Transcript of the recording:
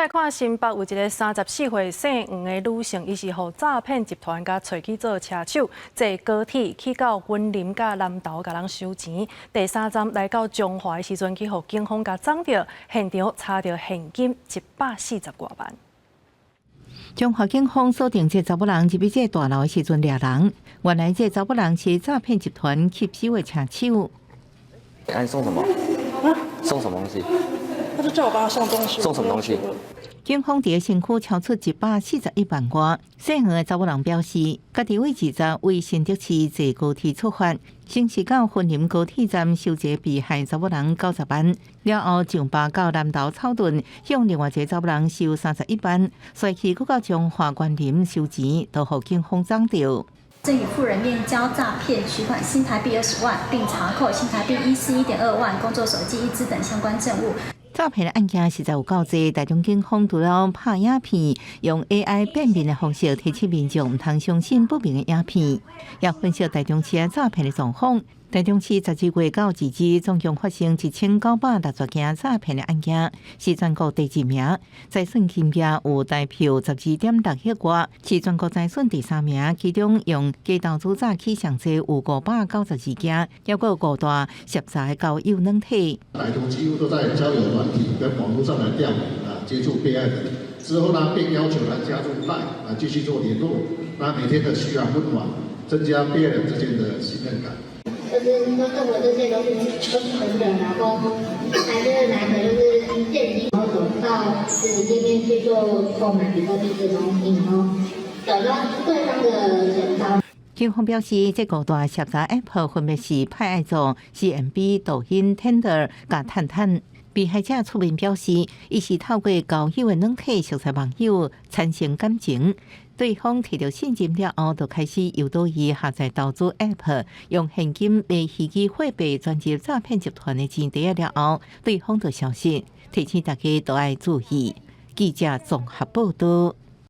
來看新北有一个34歲姓黃的女性，伊是予詐騙集團共揣去做車手，坐高鐵去到雲林佮南投共人收錢。第三站來到彰化的時陣，去予警方共摠著，現場查著現金140外萬。彰化警方鎖定這查某人入去這大樓的時陣掠人，原來這查某人是詐騙集團吸收的車手。哎，你送什麼？啊？送什麼東西？他就叫我幫他送東西。送什麼東西？警方佇身軀抄出141萬外。姓黃的查某人表示，家己為20為新竹市坐高鐵出發，先是到雲林高鐵站收一个被害查某人90萬，了後上巴到南投草屯，向另外一个查某人收31萬，隨去閣到彰化員林收錢，都予警方摠著。正與婦人面交詐騙取款新台幣20萬，並查扣新台幣141.2萬、工作手機一支等相關證物。詐騙的案件實在有夠濟，台中警方除了拍影片，用 AI 辨別的方式提醒民眾毋通相信不明的影片，也分析台中市詐騙的狀況。台中市12月到截止，總共發生1960件詐騙的案件，是全國第二名。財損金額有台票12.6億外，是全國財損第三名。其中用假投資詐欺上濟有592件，抑閣有五大涉詐的交友軟體。歹徒幾乎都在交友軟體跟網絡上來釣魚啊，接觸被害人之後呢，便要求來加入 LINE 來繼續做聯絡，那每天的噓寒問暖，增加被害人之間的信任感。就是說我這些都是真的，然後還是拿的就是現金，然後走到實體店面去做購買比特幣這東西，然後找到對方的錢包。警方表示，這五大涉詐 App 分別是派愛做、CMB、抖音、Tinder、佮探探。被害者出面表示，伊是透過交友的軟體熟識網友，產生感情。對方提著信任了後，就開始誘導伊下載投資 App，用現金買虛擬貨幣轉入詐騙集團的錢袋了後，對方就消失。提醒大家都愛注意。記者綜合報道。